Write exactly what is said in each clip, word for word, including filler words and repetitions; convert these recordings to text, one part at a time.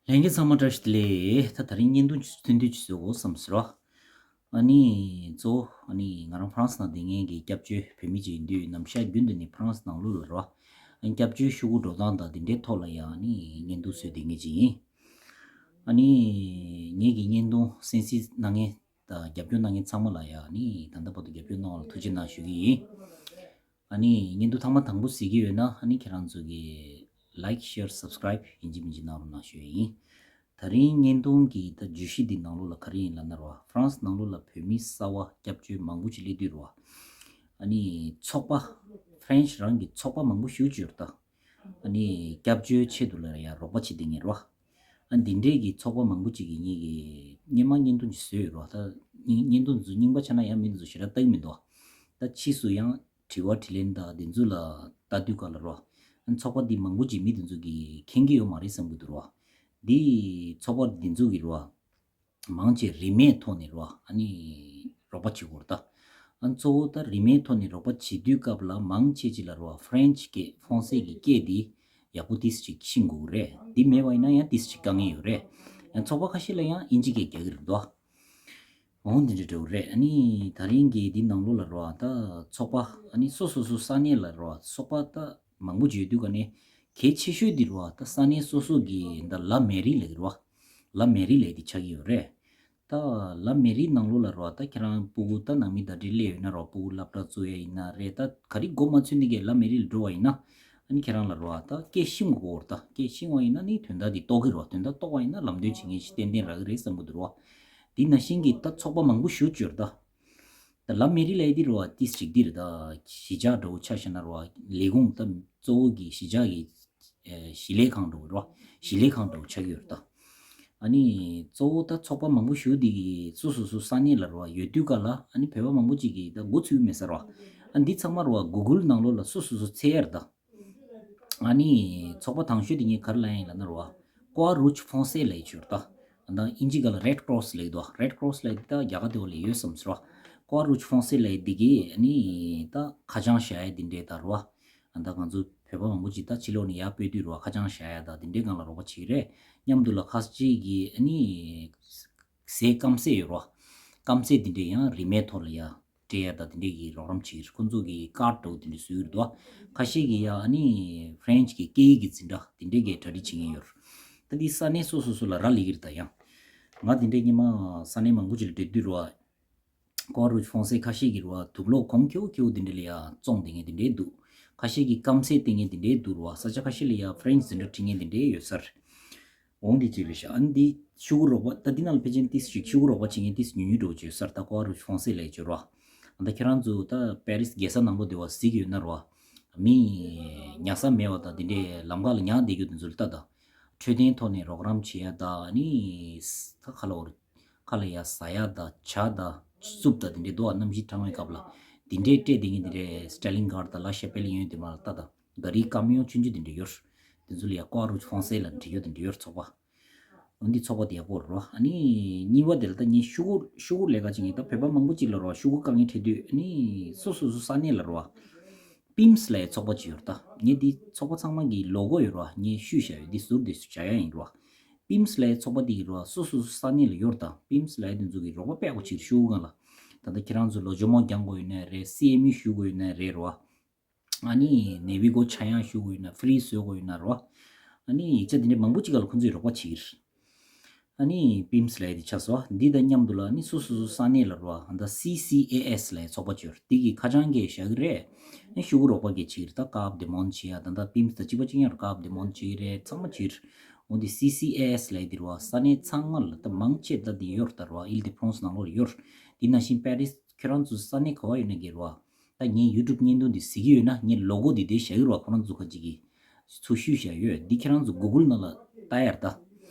ལྷན་རྒྱས་ཚང་མ་བཀྲ་ཤིས་བདེ་ལེགས། ད་དེ་རིང་བརྙན་ཐུང་ཐུང་ཐུང་ཅིག་བཟོ་དགོས་བསམ་ཟེར་བ། ཨ་ནི་གཙོ་བོ་ཨ་ནི་ང་རང་ཧྥ་རན་སི་ནང་བསྡད་མཁན་གྱི་སྐྱབས་བཅོལ་བོད་མི་ཅིག་ཡིན་དུས་ནམ་ཞག་རྒྱུན་དུ་ནས་ཧྥ་རན་སི་ནང་ལོགས་ལ་རོ། ཨ་ནི་སྐྱབས་བཅོལ་ཤོག་གུ་འགྲོ་སྟངས་དང་དེ་འདྲའི་ཐོག་ལ་ཡང་ཨ་ནི་བརྙན་ཐུང་བཟོས་བསྡད་མཁན་ཅིག་ཡིན། ཨ་ནི་ངེད་ཀྱི་བརྙན་ཐུང་གསན་གཟིགས་གནང་མཁན་དང་རྒྱབ་སྐྱོར་གནང་མཁན་ཚང་མ་ལ་ཡང་ཨ་ནི་ད་ལྟ་བར་དུ་རྒྱབ་སྐྱོར་གནང་བ་ལ་ཐུགས་རྗེ་གནང་ཞུ་གི་ཡིན། ཨ་ནི་བརྙན་ཐུང་ཐེངས་མ་དང་པོ་གཟིགས་ཀྱི་ཡོད་ན་ཨ་ནི་ཁྱེད་རང་ཚོ་གི་like share subscribe ཡིན་གཅིག་མིན་གཅིག་གནང་རོགས་གནང་ཞུ་ཡ་ཡིན། ད་རིང་བརྙན་ཐུང་གི་ད་བརྗོད་གཞི་འདི་ནང་ལོགས་ལ་ག་རེ་ཡིན་ལབ་ན་རོ། ཧྥ་རན་སི་ནང་ལོགས་ལ་བོད་མི་གསར་པ་སྐྱབས་བཅོལ་མང་པོ་ཅིག་སླེབས་དུས་རོ། ཨ་ནི་ཚོགས་པ་ཧྥ་རན་སི་རང་གི་ཚོགས་པ་མང་པོ་ཞེ་པོ་ཅིག་ཡོད་རེད་ད། ཨ་ནི་སྐྱབས་བཅོལ་ཆེད་དུ་ལ་ཡང་རོགས་པ་བྱེད་བསྡད་མཁན་རོ། ཨ་འདི་འདྲས་ཀྱི་ཚོགས་པ་མང་པོ་ཅིག་གིས་ངེད་ཀྱི་སྔོན་མ་བརྙན་ཐུང་ཅིག་བཟོས་ཡོད་རོ། ད་བརྙན་བརྙན་ཐུང་ཚོ་རྙིང་པ་ཆགས་ན་ཡང་མི་འདི་ཚོ་ཞེ་དྲག་ལྟ་གི་མི་འདུག་ད་ཕྱིས་སུ་ཡང་དྲི་བ་དྲིས་ལན་དང་དེ་ཚོ་ལ་ལྟ་དུས་སྐབས་ལ་རོ། ཨ་ཚོགས་པ་འདི་མང་པོ་ཅིག་མི་དེ་ཚོ་གིས་མཁྱེན་གྱི་ཡོད་མ་རེད་བསམ་གྱི་འདུག་རོ། འདི་ཚོགས་པ་འདི་ཚོ་གིས་རོ། མང་ཆེ་རིན་མེད་ཐོག་ནས་རོ། ཨ་ནི་རོགས་པ་བྱེད་དགོས་རེད་ད། ཨ་གཙོ་བོ་ད་རིན་མེད་ཐོག་ནས་རོགས་པ་བྱེད་དུས་སྐབས་ལ་མང་ཆེ་ཅིག་ལ་རོ་ཧྥ་རན་སི་སྐད་ཧྥོང་སེ་གི་སྐད་འདི་ཡག་པོ་ཏིས་ཅིག་ཤེས་དགོས་རེད། འདི་མེད་པ་ཡིན་ན་ཡང་ཏིས་ཅིག་དཀའ་ངལ་ཡོད་རེད། ཡང་ཚོགས་པ་ཁ་ཤས་ལ་ཡང་ཨིན་ཇི་སྐད་རྒྱག་གི་རེད་དོ། འོང་འདི་འདྲ་འདྲ་བོ་རེད། ཨ་ནི་ད་རིང་གི་འདི་ནང་ལོགས་ལ་རོ་ད་ཚོགས་པ་ཨ་ནི་སོ་སོ་སོ་ས་གནས་ལ་རོ་ཚོགས་པ་ད་མང་པོ་བརྗོད་དུས་ག་ནས་གལ་ཆེ་ཤོས་འདི་རོ་ད་ས་གནས་སོ་སོ་གི་ད་ལ་མེ་རི་ལ་རོ་ལ་མེ་རི་ལ་འདི་ཆགས་ཀྱི་ཡོད་རེད། ད་ལ་མེ་རི་ནང་ལོགས་ལ་རོ་ད་ཁྱེད་རང་སྤུ་གུ་ད་ནང་མི་ད་འདྲི་སླེབས་ཡོད་ན་རོ་སྤུ་གུ་སློབ་གྲྭ་བཙུགས་ཡ་ཡིན་ན་རེད། ད་ག་རེ་མགོ་མ་ཚོས་ནི་གི་ལ་མེ་རི་ལ་འགྲོ་བ་ཡིན་ན། ཨ་ནི་ཁྱེད་རང་ལ་རོ་ཨ་ད་སྐད་ཤེས་དགོས་རེད་ད། སྐད་ཤེས་པ་ཡིན་ན་ནི་དོན་དག་འདི་རྟོགས་ཀྱི་རོ། དོན་དག་རྟོགས་པ་ཡིན་ན་ལམ་སྟོན་བྱེད་མཁན་ཞིག་ཏན་ཏན་རག་གི་རེད་བསམ་གྱི་འདུག་རོ། འདི་ནང་བཞིན་གྱི་ད་ཚོགས་པ་མང་པོ་ཞེ་པོ་ཅིག་ཡོད་རེད་ད། ད་ལ་མེ་རི་ལ་ཡི་འདི་རོ་ཨ་ཏིས་ཅིག་འདི་རེད་ད། གཞིས་ཆགས་འདྲ་བོ་ཆ་བཞག་ན་རོ་ཨ་ལས་ཁུངས་ད་གཙོ་བོ་གི་གཞིས་ཆགས་ཀྱི་ཨེ་གཞིས་ལས་ཁང་འདྲ་བོ་རོ་ཨ་གཞིས་ལས་ཁང་འདྲ་བོ་ཆགས་ཀྱི་ཡོད་རེད་ད། ཨ་ནི་གཙོ་བོ་ད་ཚོགས་པ་མང་པོ་ཞེ་པོ་འདི་གི་སོ་སོ་སོ་ས་གནས་ལ་རོ་ཨ་ཡོད་དུས་ག་ལ་ཨ་ནི་བོད་པ་མང་པོ་ཅིག་གིས་ད་འགོ་ཚུགས་མེད་ས་རོ་ཨ། ཨ་འདི་ཚང་མ་རོ་ཨ་གུ་གུལ་ནང་ལོགས་ལ་སོ་སོ་སོ་འཚོལ་ཡ་རེད་ད། ཨ་ནི་ཚོགས་པ་དང་ཤོས་དེ་ངས་ག་རེ་ལབ་ཡིན་ལབ་ན་རོ་ཨ། ཀོ་རུ་ཇི་ཧྥོང་སེ་ལབ་ཡི་ཅིག་ཡོད་རེད་ད། ཨ་ད་ཨིན་ཇི་སྐད་ལ་རེད་ཀོ་རོ་སི་ལབ་ཡི་འདུག་རེད་ཀོ་རོ་སི་ལབ་ཡི་འདི་ད་རྒྱ་གར་དེ་བ་ལ་ཡོད་བསམ་ཟེར་བ། ཀོ་རུ་ཇི་ཧྥོང་སེ་ལབ་ཡི་འདི་གིས་ཨ་ནི་ད་ཁ་བྱང་བཞག་ཡ་འདི་འདྲས་ད་རོ་ཨ། ཨ་ད་ང་ཚོ་བོད་པ་མང་པོ་ཅིག་ད་ཕྱི་ལོགས་ནས་ཡར་སྤོས་དུས་རོ་ཨ་ཁ་བྱང་བཞག་ཡ་ད་འདི་འདྲའི་སྒང་ལ་རོགས་པ་བྱེད་ཀྱི་རེད། མཉམ་དུ་ལ་ཁ་ཅིག་གིས་ཨ་ནི་ཟས་སྐམ་ཟས་ཡོད་རོ་ཨ། སྐམ་ཟས་འདི་འདྲས་ཡང་རིན་མེད་ཐོག་ལ་ཡ། སྤྲད་ཡ་དང་དེ་འདྲས་ཀྱི་རོགས་རམ་བྱེད་ཀྱི་རེད། ཁོང་ཚོ་གིས་ཀར་འདྲ་བོ་དེ་འདྲས་བཟོས་ཀྱི་རེད་དོ། ཁ་ཤས་ཀྱིས་ཡ་ཨ་ནི་ཧྥ་རན་སི་གི་སྐད་ཡིག་གི་འཛིན་གྲྭ་དེ་འདྲས་ཀྱི་གྲ་སྒྲིག་བྱེད་མཁན་ཡོད་རེད། ད་འདི་ས་གནས་སོ་སོ་སོ་ལ་རག་ལས་ཀྱི་རེད་ད་ཡང་། ང་དེ་འདྲས་སྔོན་མ་ས་གནས་མང་པོ་ཅིག་ལ་འགྲོ་དུས་རོ། ཀོ་རུ་ཇི་ཧྥོང་སེ་ཁ་ཤས་ཀྱིས་རོ་དུག་སློག་གོང་ཁེ་པོ་ཁེ་པོ་དེ་འདྲས་ལ་ཡ་བཙོང་བསྡད་མཁན་དེ་འདྲས་འདུག་ཁ་ཤས་ཀྱིས་སྐམ་ཟས་སྟེར་མཁན་དེ་འདྲས་འདུག་རོ། ས་ཆ་ཁ་ཤས་ལ་ཡ་ཧྥ་རན་སི་འཛིན་གྲྭ་ཁྲིད་མཁན་དེ་འདྲས་ཡོད་ས་རེད། འོང་འདི་གཅིག་རེད་ཤག་ཨ་ནི་འདི་ཤོག་གུ་རོགས་པ་ད་འདི་ནང་ལ་ཕལ་ཆེར་ཏིས་ཅིག་ཤོག་གུ་རོགས་པ་བྱེད་མཁན་ཏིས་ཉུང་ཉུང་འགྲོ་བྱོས་སར་ད་ཀོ་རུ་ཧྥོང་སེ་ལས་བྱོས་རོ། ཨ་ད་ཁྱེད་རང་ཚོ་ད་པེ་རིས་རྒྱལ་ས་ནང་ལོགས་དེ་བ་གཟིགས་ཡོད་ན་རོ། མི་ཉལ་ས་མེད་པ་དང་དེ་འདྲའི་ལམ་ཁ་ལ་ཉལ་བསྡད་རྒྱུ་དེ་ཚོ་ལ་ལྟ་ད། འཕྲོད་བསྟེན་ཐོག་ནས་རོགས་རམ་བྱེད་ཡ་ད་ཨ་ནི་ད་ཁ་ལ་འོར་ཁ་ལ་ཡ་ཟ་ཡ་ད་ཇ་ད་སུབ་ད་དེ་འདྲའི་འདུག་ཨ། གནམ་གཤིས་གྲང་བའི་སྐབས་ལ་དེ་འདྲའི་སྤྲད་བསྡད་མཁན་དེ་འདྲའི་སི་ཏྲ་ལིན་གྷར་ད་ལ་ཤ་པེ་ལི་ཡོན་དེ་མ་ལ་ལྟ་ད། ག་རི་ཀ་མི་ཡོང་ཆུང་ཆུང་དེ་འདྲ་ཡོད། དེ་ཚོ་ལ་ཡ་ཀོ་རུ་ཧྥོང་སེ་ལ་འབྲི་རྒྱུ་དེ་འདྲ་ཡོད་ཚོགས་པ། འོ་འདི་ཚོགས་པ་དེ་ཡག་པོ་རེད་རོ། ཨ་ནི་གཉིས་པ་དེ་ལ་ད་ངས་ཤོག་གུ་ཤོག་གུ་ལས་ཀ་བྱེད་མཁན་ད་བོད་པ་མང་པོ་ཅིག་ལ་རོ་ཤོག་གུ་དཀའ་ངལ་འཕྲད་དུས་ཨ་ནི་སོ་སོ་སོ་ས་གནས་ལ་རོ། པིམ་སི་ལ་ཡ་ཚོགས་པ་ཅིག་ཡོད་རེད་ད། ངས་འདི་ཚོགས་པ་ཚང་མ་གི་ལོ་གོ་ཡོད་རོ། ངས་བཤུས་བཞག་ཡོད། འདི་ཟུར་དེ་སུ་བྱ་ཡ་ཡིན་རོ། པིམ་སི་ལ་ཡ་ཚོགས་པ་དེ་ཡིན་རོ་སོ་སོ་སོ་ས་གནས་ལ་ཡོད་རེད་ད། པིམ་སི་ལ་ཡ་དེ་ཚོ་གི་རོགས་པ་དཔེ་ཡག་པོ་བྱེད་ཤོག་གུ་སྒང་ལ། ད་ལྟ་ཁྱེད་རང་ཚོ་ལོ་ཇོ་མོ་རྒྱག་དགོས་ཡོད་ན་རེད། སི་ཨེམ་ཨི་ཞུ་དགོས་ཡོད་ན་རེད་རོ། ཨ་ནི་ནེ་བི་གོ་ཆ་ཡང་ཞུ་དགོས་ཡོད་ན་ཧྥི་རི་བཟོ་དགོས་ཡོད་ན་རོ། ཨ་ནི་ཡིག་ཆ་འདི་འདྲ་མང་པོ་ཅིག་ག་ལ་ཁོང་ཚོས་རོགས་པ་བྱེད་ཀྱི་རེད། ཨ་ནི་པིམ་སི་ལབ་ཡ་དེ་ཆགས་སོང་། འདི་དང་མཉམ་དུ་ལ་ཨ་ནི་སོ་སོ་སོ་ས་གནས་ལ་རོ་ཨ་ད་སི་སི་ཨེ་ཨེས་ལབ་ཡ་ཚོགས་པ་ཅིག་ཡོད་རེད། འདི་གི་ཁ་བྱང་གི་བཞག་གི་རེད། ཨ་ནི་ཤོག་གུ་རོགས་པ་གི་བྱེད་ཀྱི་རེད། ད་ཀབ་དེ་མོན་བྱེད་ཡ་ད་ད་པིམ་སི་དང་གཅིག་པ་གཅིག་རྐྱང་རེད། ཀབ་དེ་མོན་བྱེད་ཀྱི་རེད། ཚང་མ་བྱེད་ཀྱི་རེད། འོ་འདི་སི་སི་ཨེ་ཨེས་ལབ་ཡ་དེ་རོ་ཨ་ས་གནས་ཚང་མ་ལ་ད་མང་ཆེ་ད་འདི་ཡོད་རེད། ད་རོ་ཨ་ཨིལ་དེ་ཕྲོང་སི་ནང་ལོགས་ལ་ཡོད་རེད། འདི་ནང་བཞིན་པེ་རིས་ཁྱེད་རང་ཚོ་ས་གནས་ག་བ་ཡོད་ན་གི་རོ་ཨ། ད་ངའི་ཡུ་ཊུབ་བརྙན་ཐུང་འདི་གཟིགས་ཀྱི་ཡོད་ན་ངའི་ལོ་གོ་འདི་དེ་བཞག་གི་རོ། ཁོ་རང་ཚོ་ཁ་ཅིག་གིས་ཚུར་བཤུས་བཞག་ཡོད། འདི་ཁྱེད་རང་ཚོ་གུ་གུལ་ནང་ལ་ལྟ་ཡར་ད།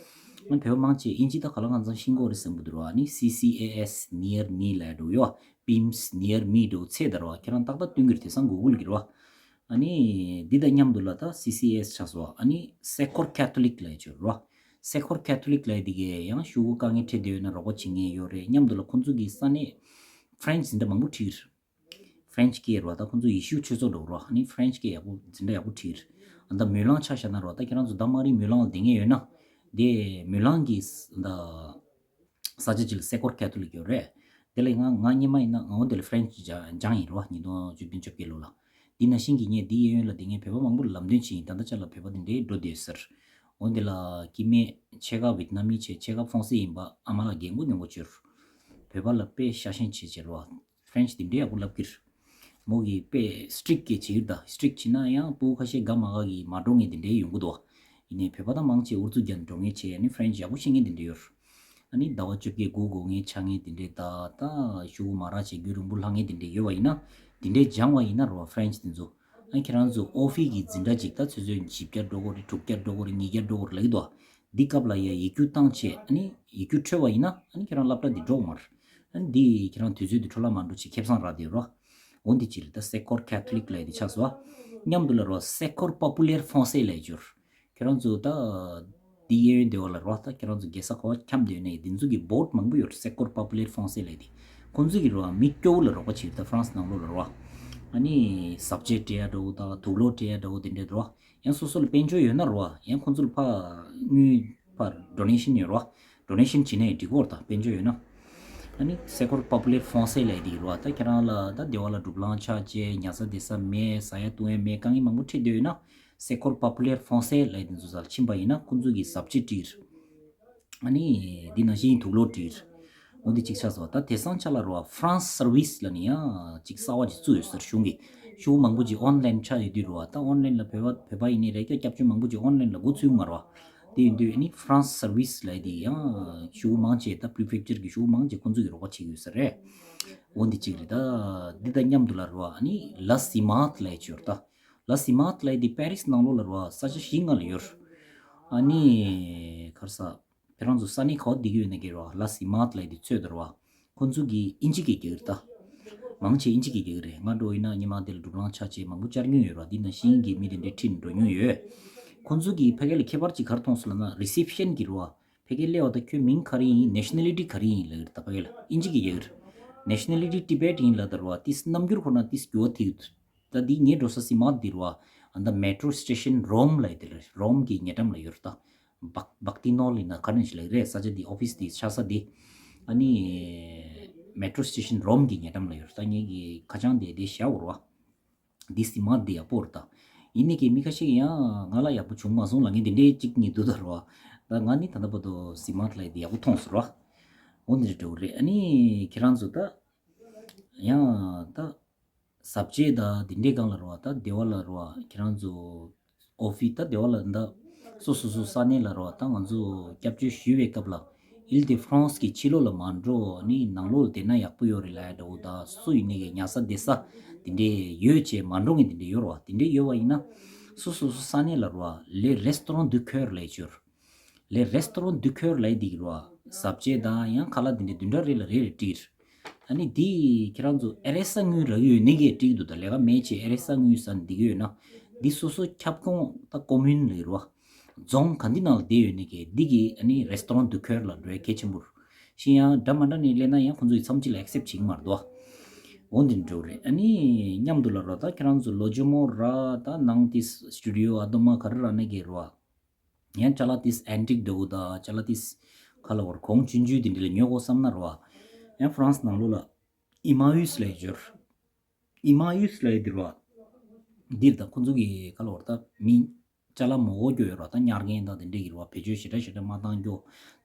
ང་བོད་པ་མང་ཆེ་ཨིན་ཇི་ད་ག་ལ་གང་ཚང་ཤེས་ཀྱི་ཡོད་རེད་བསམ་གྱི་འདུག་རོ། ཨ་ནི་སི་སི་ཨེ་ཨེས་ནི་ཡར་མི་ལབ་འགྲོ་ཡོད། པིམ་སི་ནི་ཡར་མི་འགྲོ་ཚད་ད་རོ། ཁྱེད་རང་ཏག་ཏག་སྟོན་གྱི་རེད། དེང་སང་གུ་གུལ་གྱི་རོ། ཨ་ནི་འདི་དང་མཉམ་དུ་ལ་ད་སི་སི་ཨེ་ཨེས་ཆགས་སོང་། ཨ་ནི་སེ་ཁོར་ཁེ་ཐོ་ལིག་ལབ་ཡ་ཅིག་ཡོད་རོ། སེ་ཁོར་ཁེ་ཐོ་ལིག་ལབ་ཡ་འདི་གས་ཡང་ཤོག་གུ་དཀའ་ངལ་འཕྲད་བསྡད་ཡོད་ན་རོགས་པ་བྱེད་མཁན་ཡོད་རེད། མཉམ་དུ་ལ་ཁོང་ཚོ་གི་ས་གནས་ཧྥ་རན་སི་འཛིན་གྲྭ་མང་པོ་ཁྲིད་ཀྱི་རེད། ཧྥ་རན་སི་སྐད་རོ། ད་ཁོང་ཚོ་ཡེ་ཤུ་ཆོས་ཚོགས་འགྲོ་རོ། ཨ་ནི་ཧྥ་རན་སི་སྐད་ཡག་པོ་འཛིན་གྲྭ་ཡག་པོ་ཁྲིད་ཀྱི་རེད། ཨ་ད་སྨོན་ལམ་ཆ་བཞག་ན་རོ། ད་ཁྱེད་རང་ཚོ་ད་མ་རིག་སྨོན་ལམ་ལ་བསྡད་མཁན་ཡོད་ན། དེ་མུ་ལང་གི་ད་ས་ཆ་ཅིག་ལ་སེ་ཀོར་ཁེ་ཐོ་ལིག་ཡོད་རེད། དེ་ལ་ང་ང་སྔོན་མ་ཡིན་ན་ང་འོ་དེ་ལ་ཧྥ་རན་ཆི་སྦྱངས་ཡིན་རེད་བ། ཉིས་སྟོང་བཅུ་བདུན་བཅོ་བརྒྱད་ལོ་ལ། དེ་ནང་བཞིན་གྱི་ངས་འདི་གཡས་གཡོན་ལ་དེ་ངས་བོད་པ་མང་པོ་ལ་ལམ་སྟོན་བྱས་ཡིན། ད་ལྟ་ཆ་ལ་བོད་པ་དེ་འདྲའི་འགྲོ་བསྡད་ཟེར། འོ་འདི་ལ་སྐྱེ་དམན་ཕྱེད་ཀ་ཝེད་ན་མི་བྱས་ཕྱེད་ཀ་ཧྥོང་སེ་ཡིན་པ་ཨ་མ་ལགས་རྒན་གོག་རྒན་གོག་བྱོས། བོད་པ་ལ་དཔེ་ཤ་ཞེན་བྱེད་བྱེད་རོགས། ཧྥ་རན་ཆི་དེ་འདྲའི་ཡག་པོ་ལབ་ཀྱི་རེད། མོ་གིས་དཔེ་སི་ཊིག་གི་བྱེད་ཀྱི་རེད་ད། སི་ཊིག་བྱེད་ན་ཡང་ཕྲུ་གུ་ཁ་ཤས་དགའ་མ་དགའ་གིས་མ་འགྲོ་མཁན་དེ་འདྲའི་ཡོང་གི་འདུག་ཡིན་ནའི་བོད་པ་དང་མང་ཆེ་ཨུ་ཚུགས་རྒྱག་ནས་འགྲོ་མཁན་བྱས། ཨ་ནི་ཧྥ་རན་ཆི་ཡག་པོ་ཤེས་མཁན་དེ་འདྲ་ཡོད་རེད། ཨ་ནི་ཟླ་བ་བཅོ་བརྒྱད་དགུ་འགོར་མཁན་ཆགས་མཁན་དེ་འདྲའི་ད་ད་ཤོག་གུ་མ་རག་བྱས་རྒྱུན་རིང་པོ་ལྷག་མཁན་དེ་འདྲའི་ཡོད་པ་ཡིན་ན། དེ་འདྲའི་སྦྱངས་པ་ཡིན་ན་རེད་བ་ཧྥ་རན་ཆི་དེ་ཚོ། ཨ་ནི་ཁྱེད་རང་ཚོ་ཨོ་ཕི་གི་འཛིན་གྲྭ་ཅིག་ད་ཚོད་ཚོད་བཞི་བརྒྱ་འགྲོ་དགོས་རེད། དྲུག་བརྒྱ་འགྲོ་དགོས་རེད། ཉིས་བརྒྱ་འགྲོ་དགོས་རེད་ལབ་ཀྱི་འདུག་འདི་སྐབས་ལ་ཡ་ཡིག་རྒྱུགས་བཏང་བྱས། ཨ་ནི་ཡིག་རྒྱུགས་འཕྲོད་པ་ཡིན་ན་ཨ་ནི་ཁྱེད་རང་སློབ་གྲྭ་འདི་འགྲོ་དགོས་མ་རེད། ཨ་ནི་འདི་ཁྱེད་རང་དུས་ཚོད་འདི་འཕྲོ་བརླག་མ་འགྲོ་ཆེད་ཁེ་བཟང་རག་དེ་རོ། འོ་འདི་ཅི་རེད་ད། སེ་ཀོར་ཁེ་ཐོ་ལིག་ལབ་ཡ་དེ་ཆགས་སོང་། མཉམ་དུ་ལ་རོ་སེ་ཀོར་པོ་པུ་ལེར་ཧྥོང་སེ་ལབ་ཡ་ཅིག་ཡོད་རེད། ཁྱེད་རང་ཚོ་ད་འདི་གཡས་གཡོན་སྡེ་བ་ལ་རོ། ད་ཁྱེད་རང་ཚོ་རྒྱལ་ས་ག་པར་འཁྱམས་བསྡད་ཡོད་ནའི་འདི་ཚོ་གི་བོཌ་མང་པོ་ཡོད་རེད། སེ་ཀོར་པོ་པུ་ལེར་ཧྥོང་སེ་ལབ་ཡ་དེ། ཁོང་ཚོ་གི་རོ་མི་སྐྱོ་བོ་ལ་རོགས་པ་བྱེད་རེད་ད། ཧྥ་རན་སི་ནང་ལོགས་ལ་རོ། ཨ་ནི་ཟབ་ཆོས་སྤྲད་ཡ་འདྲ་བོ་དང་དུག་ལོག་སྤྲད་ཡ་འདྲ་བོ་དེ་འདྲ་རོ། ཡང་སོ་སོ་ལ་དཔལ་འབྱོར་ཡོད་ན་རོ། ཡང་ཁོང་ཚོ་ལ་ཕར་དངུལ་ཕར་ཌོ་ནེ་ཤན་ཡོད་རོ། ཌོ་ནེ་ཤན་བྱེད་ན་ཡང་འགྲིག་གོ་རེད་ད། དཔལ་འབྱོར་ཡོད་ན། ཨ་ནི་སེ་ཀོར་པོ་པུ་ལེར་ཧྥོང་སེ་ལབ་ཡ་དེ་གི་རོ། ད་ཁྱེད་རང་ལ་ད་སྡེ་བ་ལ་སྒྲུབ་ལམ་ཆག་བྱས་ཉལ་ས་བསྡད་ས་མེད། ཟ་ཡ་བཏུང་ཡ་མེད། དཀའ་ངལ་མང་པོ་འཕྲད་བསྡད་ཡོད་ན། སེ་ཀོར་པོ་པུ་ལེར་ཧྥོང་སེ་ལབ་ཡ་དེ་ཚོ་སར་ཕྱིན་པ་ཡིན་ན་ཁོང་ཚོ་གི་ཟབ་ཆོས་སྤྲད་རེད། ཨ་ནི་འདི་ནང་བཞིན་དུག་ལོག་སྤྲད་རེད། འོ་འདི་གཅིག་ཆགས་སོང་། ད་དེང་སང་ཆ་ལ་རོ་ཧྥ་རན་སི་སར་ཝིས་ལབ་ནས་ཡང་གཅིག་གསར་པ་ཅིག་བཙུགས་ཡོད་ཟེར། གཞུང་གིས་ཤོག་གུ་མང་པོ་ཅིག་ཨོན་ལན་ཆགས་ཡོད་དུས་རོ། ད་ཨོན་ལན་ལ་བོད་པ་བོད་པ་ཡིན་ནའི་རེད། སྐྱབས་བཅོལ་མང་པོ་ཅིག་ཨོན་ལན་ལ་འགོ་ཚུགས་མ་རོ། དེ་ཡིན་དུས་ཨ་ནི་ཧྥ་རན་སི་སར་ཝིས་ལབ་ཡ་དེ་ཡང་ཤོག་གུ་མང་ཆེ་ད་པི་རི་ཕེག་ཅར་གི་ཤོག་གུ་མང་ཆེ་ཁོང་ཚོ་གིས་རོགས་པ་བྱེད་ཀྱི་ཡོད་ས་རེད། འོ་འདི་གཅིག་རེད། ད་འདི་དང་མཉམ་དུ་ལ་རོ་ཨ་ནི་ལ་སི་མཱ་ཐི་ལབ་ཡ་ཅིག་ཡོད་རེད་ད། ལ་སི་མཱ་ཐི་ལབ་ཡ་དེ་པེ་རིས་ནང་ལོགས་ལ་རོ་ས་ཆ་བཞི་ལྔ་ལ་ཡོད་རེད། ཨ་ནི་ག་རེ་ཟ། ཁྱེད་རང་ཚོ་ས་གནས་ག་པར་བསྡད་ཀྱི་ཡོད་ན་གི་རོ། ལ་སི་མཱ་ཐི་ལབ་ཡ་དེ་ཚོད་ད་རོ། ཁོང་ཚོ་གིས་ཨིན་ཇི་སྐད་རྒྱག་གི་རེད་ད། མང་ཆེ་ཨིན་ཇི་སྐད་རྒྱག་གི་རེད། ང་འདྲ་བོ་ཡིན་ན་སྔོན་མ་དེ་ལ་སྒྲུབ་ལམ་ཆག་བྱས་མང་པོ་བཅར་མྱོང་ཡོད་རོ། འདི་ནང་བཞིན་གྱི་མི་དེ་འདྲའི་ཁྲིད་ནས་འགྲོ་མྱོང་ཡོད། ཁོང་ཚོ་གིས་ཕ་གི་ལ་ཁྱད་པར་ཅིག་ག་རེ་མཐོང་སོང་ལབ་ན། རི་སེབ་ཤན་གྱི་རོ། ཕ་གིར་སླེབས་པ་དང་ཁྱོད་མིང་ག་རེ་ཡིན། ནེ་ཤ་ནལ་ཊི་ག་རེ་ཡིན་ལབ་ཀྱི་རེད་ད། ཕ་གི་ལ་ཨིན་ཇི་སྐད་རྒྱག་གི་རེད། ནེ་ཤ་ནལ་ཊི་ཊི་བེཊ་ཡིན་ལབ་ད་རོ། ཏིས་རྣམ་འགྱུར་ཁོ་ན་ཏིས་འགྱུར་བ་ཐེབས་ཀྱི་འདུག་ད་འདི་ངའི་འགྲོ་ས་སི་མཱ་ཐི་འདི་རུ་བ། ཨ་ད་མེ་ཊྲོ་སི་ཊེ་ཤན་རོམ་ལབ་ཡ་དེ་ལ་རོམ་གྱི་ཉེ་འགྲམ་ལ་ཡོད་རེད་ད། བག་བག་ཏི་ནོལ་ཡིན་ན་ག་ནས་ཞིག་ལབ་ཀྱི་རེད། ས་ཆ་འདི་ཨོ་ཕི་སི་འདི་ཆགས་ས་འདི། ཨ་ནི་མེ་ཊྲོ་སི་ཊེ་ཤན་རོམ་གྱི་ཉེ་འགྲམ་ལ་ཡོད་རེད་ད། ངེད་ཀྱི་ཁ་བྱང་དེ་དེ་བཞག་ཡོད་རེད་བ། འདི་སི་མཱ་ཐི་འདི་ཡག་པོ་རེད་ད། ཡིན་ནའི་གི་མི་ཁ་ཤས་ཀྱིས་ཡང་ང་ལ་ཡག་པོ་བྱུང་མ་སོང་ལབ་མཁན་དེ་འདྲའི་གཅིག་གཉིས་འདུག་ད་རེད་བ། ད་ང་ནི་ད་ལྟ་བར་དུ་སི་མཱ་ཐི་ལབ་ཡ་འདི་ཡག་པོ་མཐོང་སོང་རེད་བ། འོ་འདི་འདྲ་འདྲ་བོ་རེད། ཨ་ནི་ཁྱེད་རང་ཚོ་ད། ཡང་ད། ཟབ་ཆོས་དང་དེ་འདྲའི་སྒང་ལ་རེད་བ། ད་སྡེ་བ་ལ་རེད་བ། ཁྱེད་རང་ཚོ་ཨོ་ཕི་ད་སྡེ་བ་ལ་འདི་སོ་སོ་སོ་ས་གནས་ལ་རེད་བ། ད་ང་ཚོ་སྐྱབས་བཅོལ་ཞུས་པའི་སྐབས་ལ་ཨིལ་ཏེ་ཧྥ་རན་སི་གི་ཕྱི་ལོགས་ལ་མ་འགྲོ། ནི་ནང་ལོགས་ལ་བསྡད་ན་ཡག་པོ་ཡོད་རེད་ལབ་ཡ་འདྲ་བོ་དང་། སུ་ཡིན་ནའི་གི་ཉལ་ས་བསྡད་ས་དེ་འདྲའི་ཡོད་ཅེས་མ་འགྲོ་མཁན་དེ་འདྲའི་ཡོད་རེད་བ། དེ་འདྲའི་ཡོད་པ་ཡིན་ན་སོ་སོ་སོ་ས་གནས་ལ་རེད་བ། ལེ་རེ་སི་ཏོ་རོན་དུ་ཁེར་ལབ་ཡ་ཅིག་ཡོད་རེད། ལེ་རེ་སི་ཏོ་རོན་དུ་ཁེར་ལབ་ཡ་འདི་གི་རེད་བ། ཟབ་ཆོས་དང་ཡང་ཁ་ལག་འདི་འདྲ་བདུན་ཕྲག་རེ་ལ་རེ་རེ་སྤྲད་ཀྱི་རེད། ཨ་ནི་འདི་ཁྱེད་རང་ཚོ་ཨར་ཨེས་ཨའི་དངུལ་རག་གི་ཡོད་ནི་གིས་སྤྲད་ཀྱི་འདུག་ད་ལས་ཀ་མེད་བྱས་ཨར་ཨེས་ཨའི་དངུལ་ཟ་ནས་བསྡད་ཀྱི་ཡོད་ན། འདི་སོ་སོ་ཁྱབ་ཁོངས་ད་ཀོ་མུན་ལབ་ཀྱི་རེད་བ། རྫོང་ག་འདི་ནང་ལ་བསྡད་ཡོད་ནི་གིས་འདི་གི་ཨ་ནི་རེ་སི་ཏོ་རོན་དུ་ཁེར་ལ་འགྲོ་ཡ་གལ་ཆེན་པོ་རེད། གཞན་ཡང་འདྲ་མ་འདྲ་ནས་སླེབས་ན་ཡང་ཁོང་ཚོ་ཡིས་མཚམས་གཅིག་ལ་ཨེག་སེབ་བྱེད་ཀྱི་མ་རེད་དོ། འོ་འདི་འདྲ་བོ་རེད། ཨ་ནི་མཉམ་དུ་ལ་རོ། ད་ཁྱེད་རང་ཚོ་ལོ་ཇོ་མོ་རག་ད་ནང་དེ་སི་ཊུ་ཌི་ཡོ་ཨ་དོ་མ་ག་རེ་རག་ནི་གི་རེད་བ། ཡང་ཅ་ལག་དེ་ཨན་ཊིག་འདྲ་བོ་དང་ཅ་ལག་དེ་ག་ལབ་དགོས་རེད། གོང་ཆུང་ཆུང་དེ་འདྲ་ལ་ཉོ་དགོས་བསམ་ན་རེད་བ། ཡང་ཧྥ་རན་སི་ནང་ལོགས་ལ་ཨི་མ་ཝུས་ལབ་ཡ་ཅིག་ཡོད་རེད། ཨི་མ་ཝུས་ལབ་ཡ་འདི་རེད་བ། འདིར་ད་ཁོང་ཚོ་གི་ག་ལབ་དགོས་རེད། ད་མི་ཅ་ལག་མ་དགོས་རྒྱུ་ཡོད་རེད་བ། ད་ཉར་མཁན་དང་དེ་འདྲ་གི་རེད་བ། བེད་སྤྱོད་ཞེ་དྲག་ཞེ་དྲག་མ་བཏང་རྒྱུ།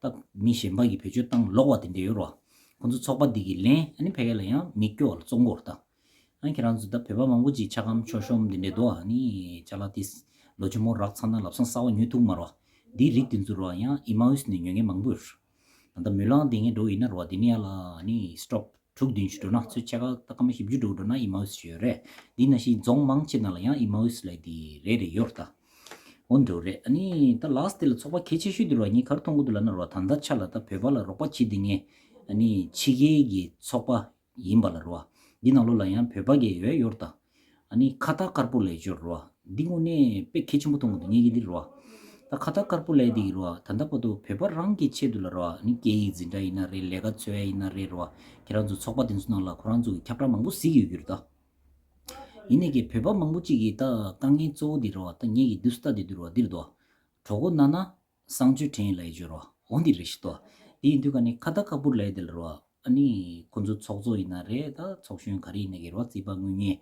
ད་མི་གཞན་པ་གིས་བེད་སྤྱོད་བཏང་ལོག་པ་དེ་འདྲ་ཡོད་རེད་བ། ཁོང་ཚོ་ཚོགས་པ་འདི་གིས་ལེན། ཨ་ནི་ཕ་གི་ལ་ཡང་མི་སྐྱོ་བ་ལ་བཙོང་གི་ཡོད་རེད་ད། ཨ་ཁྱེད་རང་ཚོ་ད་བོད་པ་མང་པོ་ཅིག་ཆ་སྒམ་མཆོད་གཤོམ་འདི་འདྲས་འདུག་ཨ་ནི་ཅ་ལག་དེ་ལོ་ཆུང་མོ་རག་ཚར་ན་ལམ་སང་གསར་པ་ཉོ་ཐུབ་མ་རེད་བ། འདིའི་རིགས་དེ་ཚོ་རེད་བ། ཡང་ཨི་མ་ཝུས་ནས་ཉོ་མཁན་མང་པོ་ཡོད་རེད། ད་ལྟ་མུ་ལང་བསྡད་མཁན་འདྲ་བོ་ཡིན་ན་རེད་བ། འདི་ནས་ཡར་ལ་ཨ་ནི་སི་ཊོབ་དྲུག་བདུན་ཅིག་འགྲོ་ན། ཚོད་ཕྱེད་ཀ་ད་སྐར་མ་བཞི་བཅུ་འགྲོ་འགྲོ་ན་ཨི་མ་ཝུས་ཅིག་ཡོད་རེད། འདི་ནང་བཞིན་རྫོང་མང་ཆེ་ནང་ལ་ཡང་ཨི་མ་ཝུས་ལབ་ཡ་དེ་རེ་རེ་ཡོད་རེད་ད། འོ་འདྲ་བོ་རེད། ཨ་ནི་ད་ལཱ་སི་ཊི་དེ་ལ་ཚོགས་པ་གལ་ཆེ་ཤོས་དེ་རེད་བ། ངས་ག་རེ་མཐོང་གི་འདུག་ལབ་ན་རེད་བ། ད་ལྟ་ཆ་ལ་ད་བོད་པ་ལ་རོགས་པ་བྱེད་བསྡད་མཁན་ཨ་ནི་ཕྱི་རྒྱལ་གྱི་ཚོགས་པ་ཡིན་པ་ལ་རེད་བ། འདི་ནང་ལོགས་ལ་ཡང་བོད་པ་གི་ཡོད་ཡོད་རེད་ད། ཨ་ནི་ཁ་ཏ་དཀར་པོ་ལབ་ཡ་ཅིག་ཡོད་རེད་བ། འདི་དངོས་གནས་དཔེ་གལ་ཆེན་པོ་མཐོང་གི་འདུག་ངེད་ཀྱི་འདི་རེད་བ། ད་ཁ་ཏ་དཀར་པོ་ལབ་ཡ་འདི་གི་རེད་བ། ད་ལྟ་བར་དུ་བོད་པ་རང་གི་ཆེད་དུ་ལ་རེད་བ། ཨ་ནི་སྐད་ཡིག་འཛིན་གྲྭ་ཡིན་ན་རེད། ལས་ཀ་འཚོལ་ཡ་ཡིན་ན་རེད། རེད་བ། ཁྱེད་རང་ཚོ་ཚོགས་པ་དེ་ཚོ་ནང་ལ་ཁོ་རང་ཚོ་གི་ཁྱབ་བསྒྲགས་མང་པོ་གཟིགས་ཡོད་ཀྱི་རེད་ད། ཡིན་ནའི་གི་བོད་པ་མང་པོ་ཅིག་གིས་ད་དཀའ་ངལ་གཙོ་བོ་འདི་རེད་བ། ད་ངེད་ཀྱི་འདུག་སེ་ལྟ་བསྡད་དུས་རེད་བ། འདི་རེད་དོ། གྲོགས་པོ་ན་ན། གསང་སྤྱོད་དྲན་ལ་ཡི་བརྗོད་རོ། འོ་འདི་རེ་ཞིག་ཏོ། དེ་ཡིན་དུས་ཀ་ནི་ཁ་ཏ་ཀ་པུར་ལ་ཡི་དེ་ལ་རོ། ཨ་ནི་ཁོང་ཚོ་ཚོགས་གཙོ་ཡིན་ན་རེད། ད་ཚོགས་གཞོན་ག་རེ་ཡིན་ན་གི་རོ། རྩིས་པ་དངུལ་གཉེར།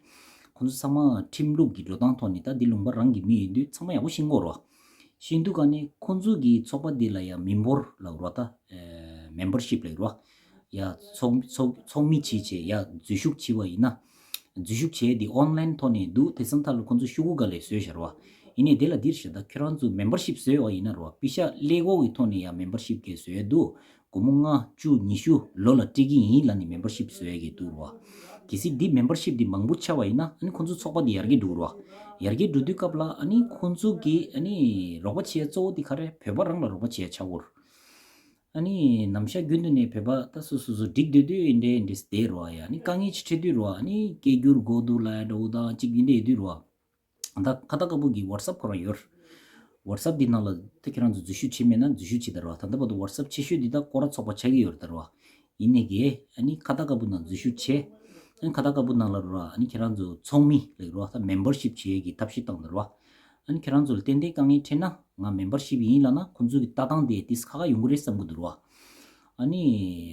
ཁོང་ཚོ་ཚང་མ་ཁྲིམས་ལུགས་ཀྱི་འགྲོ་སྟངས་ཐོག་ནས་ད་འདི་ལུང་པ་རང་གི་མི་ཡིན་དུས་ཚང་མ་ཡག་པོ་ཤེས་གོ་རོ། ཤེས་དུས་ཀ་ནི་ཁོང་ཚོ་གི་ཚོགས་པ་འདི་ལ་ཡ་མི་འབོར་ལ་རོ། ད་མེམ་བར་ཤིབ་ལ་རོ། ཡ་ཚོགས་ཚོགས་ཚོགས་མི་བྱེད་བྱེད་ཡ་འཛུལ་ཞུགས་བྱེད་པ་ཡིན་ན། འཛུལ་ཞུགས་བྱས་ཏེ་ཨོན་ལན་ཐོག་ནས་འདུག་དེ་སང་ཐ་ལ་ཁོང་ཚོ་ཤོག་གུ་ག་ལས་བཟོས་བཞག་རོ། ཡིན་ནའི་དེ་ལ་འདིར་བཤད། ད་ཁྱེད་རང་ཚོ་མེམ་བར་ཤིབ་བཟོས་པ་ཡིན་ན་རོ། པི་ཤ་ཀླད་ཀོར་གི་ཐོག་ནས་ཡང་མེམ་བར་ཤིབ་གས་བཟོས་འདུག་སྒོར་མོ་ལྔ་བཅུ་ཉི་ཤུ་ལོ་ལ་སྤྲད་ཀྱི་ཡིན་ལབ་ནས་མེམ་བར་ཤིབ་བཟོས་ཀྱི་འདུག་རོ། གལ་སྲིད་འདི་མེམ་བར་ཤིབ་འདི་མང་པོ་ཆགས་པ་ཡིན་ན་ཨ་ནི་ཁོང་ཚོ་ཚོགས་པ་འདི་ཡར་རྒྱས་འགྲོ་གི་རོ། ཡར་རྒྱས་འགྲོ་དུས་སྐབས་ལ་ཨ་ནི་ཁོང་ཚོ་གི་ཨ་ནི་རོགས་པ་བྱེད་ཡ་གཙོ་བོ་འདི་ག་རེ། བོད་པ་རང་ལ་རོགས་པ་བྱེད་ཡ་ཆགས་ཀྱི་ཡོད་རེད། ཨ་ནི་ནམ་ཞག་རྒྱུན་དུ་ནས་བོད་པ་ད་སོ་སོ་སོ་འགྲིག་སྡོད་དུས་འདྲེ་འདྲེ་བསྡད་རོ། ཡ་ཨ་ནི་དཀའ་ངལ་ཅིག་འཕྲད་དུས་རོ། ཨ་ནི་སྐད་སྒྱུར་དགོས་འདུག་ལབ་ཡ་འདྲ་བོ་དང་ཅིག་འདི་འདྲ་ཡོད་དུས་རོ། ད་ཁ་ཏ་ཀ་པུ་གི་ཝ་ཊི་སབ་ཁོ་རང་ཡོད། ཝ་ཊི་སབ་འདི་ནང་ལ་ད་ཁྱེད་རང་ཚོ་འཛུལ་ཞུགས་བྱེད་མེད་ན་འཛུལ་ཞུགས་བྱེད་ད་རོ། ད་ལྟ་བར་དུ་ཝ་ཊི་སབ་ཆེ་ཤོས་འདི་ད་སྐོར་ར་ཚོགས་པ་ཆགས་ཀྱི་ཡོད་རེད་ད་རོ། ཡིན་ནའི་གི་ཨ་ནི་ཁ་ཏ་ཀ་པུ་ནང་འཛུལ་ཞུགས་བྱེད། ཨ་ནི་ཁ་ཏ་ཀ་པུ་ནང་ལ་རོ། ཨ་ནི་ཁྱེད་རང་ཚོ་ཚོགས་མི་ལ་རོ། ད་མེམ་བར་ཤིབ་བྱེད་ཀྱི་ཐབས་ཤེས་བཏང་ད་རོ། ཨ་ནི་ཁྱེད་རང་ཚོ་ལ་ཏན་ཏན་དཀའ་ངལ་འཕྲད་ན་ང་མེམ་བར་ཤིབ་ཡིན་ལབ་ན་ཁོང་ཚོ་གི་ལྟ་སྟངས་དེ་ཏིས་ཁ་ཁ་ཡོང་གི་རེད་བསམ་གི་འདུག་རོ། ཨ་ནི་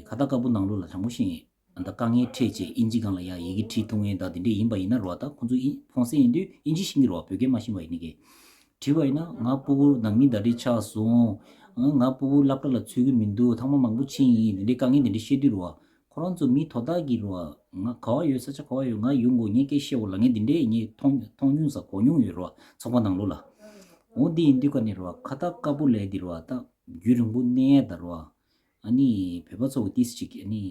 ཁ་ཏ་ཀ་པུ་ནང་ལོགས་ལ་དྲང་པོ་བཤད་ཡིན། ད་དཀའ་ངལ་འཕྲད་བྱས་ཨིན་ཇི་སྒང་ལ་ཡ་ཡི་གེ་བྲིས་ཐུབ་མཁན་ད་དེ་འདྲས་ཡིན་པ་ཡིན་ན་རོ། ད་ཁོང་ཚོ་ཨིན་ཧྥོང་སེ་ཡིན་དུས་ཨིན་ཇི་ཤེས་ཀྱི་རོ། བོད་སྐད་མ་ཤེས་པ་ཡིན་ནི་གི། བྲིས་པ་ཡིན་ན་ང་སྤུ་གུ་ནང་མི་ཟླ་སྒྲིལ་ཆགས་སོང་། ང་སྤུ་གུ་སློབ་གྲྭ་ལ་ཚུད་ཀྱི་མི་འདུག་ཐེངས་མ་མང་པོ་ཕྱིན་ཡིན། དེ་འདྲས་དཀའ་ངལ་དེ་འདྲས་བཤད་དུས་རོ། ཁོ་རང་ཚོ་མི་དོ་བདག་གིས་རོ། ང་ག་བ་ཡོད། ས་ཆ་ག་བ་ཡོད། ང་ཡོང་དགོས། ངས་སྐད་བཤད་དགོས་ལབ་མཁན་དེ་འདྲས་ངས་མཐོང་མཐོང་མྱོང་ས་གོ་མྱོང་ཡོད་རོ། ཚོགས་པ་ནང་ལོགས་ལ། འོ་འདི་ཡིན་དུས་ཀ་ནས་རོ། ཁ་ཏ་ཀ་པུ་ལས་འདི་རོ། ད་རྒྱུན་རིང་པོ་གནས་ཡ་ད་རོ། ཨ་ནི་བོད་པ་ཚོ་གི་ཏིས་ཅིག་ཨ་ནི་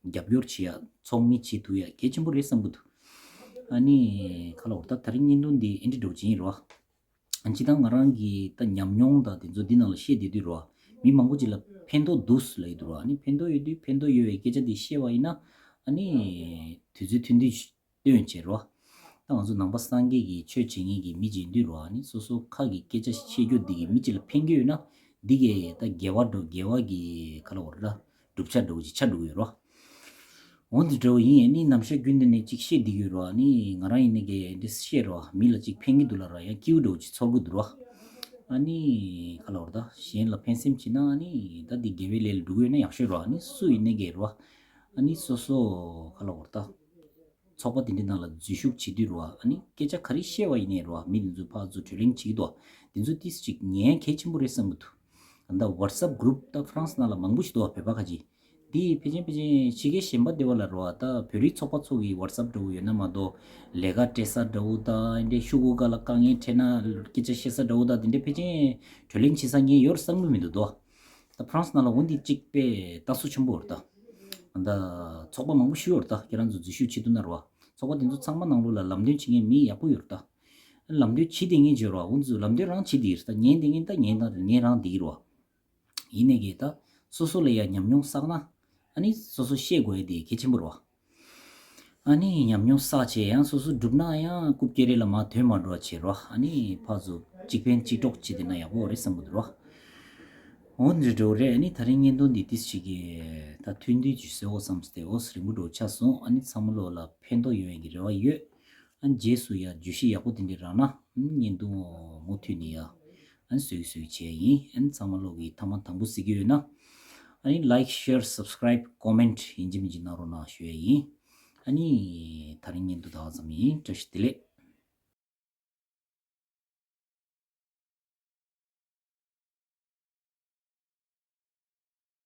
རྒྱབ་སྐྱོར་བྱེད་ཡ། ཚོགས་མི་བྱེད་ཐུབ་ཡ་གལ་ཆེན་པོ་རེད་བསམ་གི་འདུག་ཨ་ནི་ཁ་ལོ་ད་དེ་རིང་བརྙན་ཐུང་འདི་ཨེ་འདྲ་འགྲོ་གི་ཡིན་རོ། ཨ་ཅི་ད་ང་རང་གི་ད་ཉམས་མྱོང་དང་དེ་ཚོ་འདི་ནང་ལ་བཤད་བསྡད་དུས་རོ། མི་མང་པོ་ཅིག་ལ་ཕན་ཐོགས་འདུག་ལབ་ཀྱི་འདུག་རོ། ཨ་ནི་ཕན་ཐོགས་ཡོད་དུས་ཕན་ཐོགས་ཡོད་པའི་སྐད་ཆ་འདི་བཤད་པ་ཡིན་ན་ཨ་ནི་དུས་ཚོད་ཐུང་ཐུང་ཞིག་སྟོན་བྱེད་རོ། ད་ང་ཚོ་ནང་པ་སངས་རྒྱས་ཀྱི་ཆོས་བྱེད་མཁན་གྱི་མི་ཅིག་ཡིན་དུས་རོ། ཨ་ནི་སོ་སོ་ཁ་གི་སྐད་ཆ་བཤད་རྒྱུ་འདི་གི་མི་ཅིག་ལ་ཕན་གྱི་ཡོད་ན་འདི་གས་ད་དགེ་བ་འགྲོ། དགེ་བ་གི་ཁ་ལ་བར་ལ་གྲུབ་ཆ་འགྲོ་གི་ཆ་འགྲོ་གི་ཡོད་རོ། འོ་འདི་འདྲ་བོ་ཡིན། ཨ་ནི་ནམ་ཞག་རྒྱུན་དུ་ནས་ཅིག་བཤད་བསྡད་ཀྱི་ཡོད་རོ། ཨ་ནི་ང་རང་ཡིན་ནི་གས་འདི་བཤད་རོ། མི་ལ་ཅིག་ཕན་གྱི་འདུག་ལ་ར་ཡང་སྐྱིད་པོ་འགྲོ་གི་ཅིག་ཚོར་གི་འདུག་རོ། ཨ་ནི་ཁ་ལ་བར་ད་གཞན་ལ་ཕན་སེམས་བྱེད་ན་ཨ་ནི་ད་འདི་དགེ་བའི་ལས་ལ་འགྲོ་གི་ཡོད་ན་ཡག་ཤོས་རོ། ཨ་ནི་སུ་ཡིན་ནི་གས་རོ། ཨ་ནི་སོ་སོ་ཁ་ལ་བར་ད། ཚོགས་པ་དེ་འདྲའི་ནང་ལ་འཛུལ་ཞུགས་བྱེད་དུས་རོ། ཨ་ནི་སྐད་ཆ་ག་རེ་བཤད་པ་ཡིན་ནའི་རོ། མི་དེ་ཚོ་ཕར་ཚུར་བགྲོ་གླེང་བྱེད་ཀྱི་འདུག་དེ་ཚོ་ཏིས་ཅིག་ཉན་གལ་ཆེན་པོ་རེད་བསམ་གྱི་འདུག་ད་ཝ་ཊི་སབ་གུ་རུབ་ད་ཧྥ་རན་སི་ནང་ལ་མང་པོ་ཞིག་འདུག་བོད་པ་ཁ་ཅིག་འདི་ཕལ་ཆེར་ཕལ་ཆེར་ཕྱི་རྒྱལ་གཞན་པ་དེ་བ་ལ་རོ། ད་བོད་རིགས་ཚོགས་པ་ཚོ་གི་ཝ་ཊི་སབ་འདྲ་བོ་ཡོད་ན་མ་གཏོགས་ལས་ཀ་སྤྲད་ས་འདྲ་བོ་ད་འདྲའི་ཤོག་གུ་སྒང་ལ་དཀའ་ངལ་འཕྲད་ན་སྐད་ཆ་བཤད་ས་འདྲ་བོ་ད་དེ་འདྲའི་ཕལ་ཆེར་བགྲོ་གླེང་བྱེད་ས་ངས་ཡོད་རེད་བསམ་གྱི་མི་འདུག་དོ། ད་ཧྥ་རན་སི་ནང་ལ་འོ་འདི་གཅིག་དཔེ་ལྟ་སྲོལ་ཆེན་པོ་རེད་ད། ད་ཚོགས་པ་མང་པོ་ཞིག་ཡོད་རེད་ད། ཁྱེད་རང་ཚོ་འཛུལ་ཞུགས་བྱེད་ཐུབ་ན་རེད་བ། ཚོགས་པ་དེ་ཚོ་ཚང་མ་ནང་ལོགས་ལ་ལམ་སྟོན་བྱེད་མཁན་མི་ཡག་པོ་ཡོད་རེད་ད། ལམ་སྟོན་བྱེད་བསྡད་མཁན་ཅིག་ཡོད་རེད་བ། འོ་འདི་ཚོ་ལམ་སྟོན་རང་བྱེད་བསྡད་ཀྱི་རེད་ད། ཉན་བསྡད་མཁན་ད་ཉན་ད་ཉན་རང་བསྡད་ཀྱི་རེད་བ། ཡིན་ནའི་གི་ད་སོ་སོ་ལ་ཡ་ཉམས་མྱོང་བསགས་ན་ཨ་ནི་སོ་སོ་ཤེས་དགོས་ཡ་དེ་གལ་ཆེན་པོ་རེད་བ། ཨ་ནི་ཉམས་མྱོང་བསགས་བྱས་ཡང་སོ་སོ་སྒྲུབ་ན་ཡང་རྐུབ་ཀྱི་རེ་ལ་མ་དོན་མ་འགྲོ་བ་བྱེད་རོ། ཨ་ནི་ཕར་ཚུར་གཅིག་ཕན་གཅིག་གྲོགས་བྱེད་དེ་ན་ཡག་པོ་རེད་བསམ་གི་འདུག་རོ། འོ་འདི་འདྲ་བོ་རེད། ཨ་ནི་ད་རིང་བརྙན་ཐུང་འདི་ཏིས་ཅིག་གི་ད་ཐུང་ཐུང་ཅིག་བཟོ་དགོས་བསམ་སྟེ། འོ་རིང་པོ་འགྲོ་ཆགས་སོང་། ཨ་ནི་ཚང་མ་ལོག་ལ་ཕན་ཐོགས་ཡོང་ཡ་གི་རེ་བ་ཡོད། ཨ་ནི་རྗེས་སུ་ཡ་བརྗོད་གཞི་ཡག་པོ་དེ་འདྲ་རག་ན་ཨ་ནི་བརྙན་ཐུང་མུ་མཐུད་ནས་ཡ་ཨ་ནི་བཟོས་བཟོས་བྱས་ཡིན། ཨ་ནི་ཚང་མ་ལོག་གི་ཐ་མ་དང་པོ་གཟིགས་ཀྱི་ཡོད་ན་ཨ་ནི་ལའིཀ་ཤེར་སབ་སི་ཀ་རའིབ་ཀོ་མེན་ཊི་ཡིན་གཅིག་མིན་གཅིག་གནང་རོགས་གནང་ཞུ་ཡ་ཡིན། ཨ་ནི་ད་རིང་བརྙན་ཐུང་ད་ག་ཙམ་ཡིན། བཀྲ་ཤིས་བདེ་ལེགས།